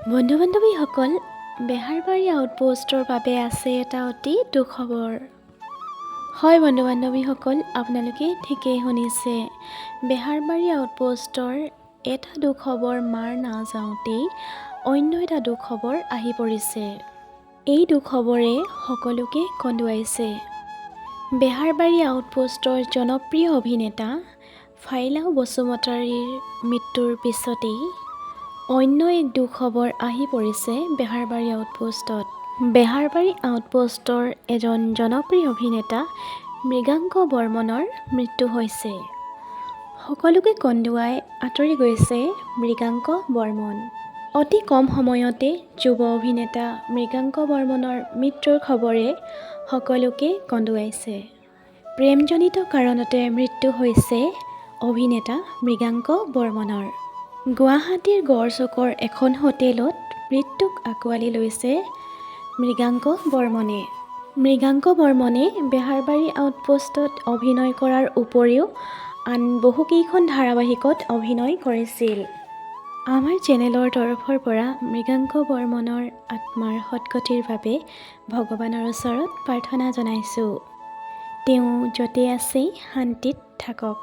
বন্ধু বান্ধৱীসকল, বেহাৰবাৰী আউটপোষ্টৰ বাবে আছে এটা অতি দুখবৰ। হয় বন্ধু বান্ধৱীসকল, আপোনালোকে ঠিকেই শুনিছে। বেহাৰবাৰী আউটপোষ্টৰ এটা দুখবৰ মাৰ নাযাওঁতেই অন্য এটা দুখবৰ আহি পৰিছে। এই দুখবৰে সকলোকে কন্দুৱাইছে। বেহাৰবাৰী আউটপোষ্টৰ জনপ্ৰিয় অভিনেতা ফাইলাও বসুমতাৰীৰ মৃত্যুৰ পিছতেই অন্য এক দুখবৰ আহি পৰিছে বেহাৰবাৰী আউটপোষ্টত। বেহাৰবাৰী আউটপোষ্টৰ এজন জনপ্ৰিয় অভিনেতা মৃগাংক বৰ্মনৰ মৃত্যু হৈছে। সকলোকে কন্দুৱাই আঁতৰি গৈছে মৃগাংক বৰ্মন। অতি কম সময়তে যুৱ অভিনেতা মৃগাংক বৰ্মনৰ মৃত্যুৰ খবৰে সকলোকে কন্দুৱাইছে। প্ৰেমজনিত কাৰণতে মৃত্যু হৈছে অভিনেতা মৃগাংক বৰ্মনৰ। গুৱাহাটীৰ গড়চুকৰ এখন হোটেলত মৃত্যুক আঁকোৱালি লৈছে মৃগাংক বৰ্মনে। মৃগাংক বৰ্মনে বেহাৰবাৰী আউটপোষ্টত অভিনয় কৰাৰ উপৰিও আন বহুকেইখন ধাৰাবাহিকত অভিনয় কৰিছিল। আমাৰ চেনেলৰ তৰফৰ পৰা মৃগাংক বৰ্মনৰ আত্মাৰ সদগতিৰ বাবে ভগৱানৰ ওচৰত প্ৰাৰ্থনা জনাইছোঁ। তেওঁ য'তে আছে, শান্তিত থাকক।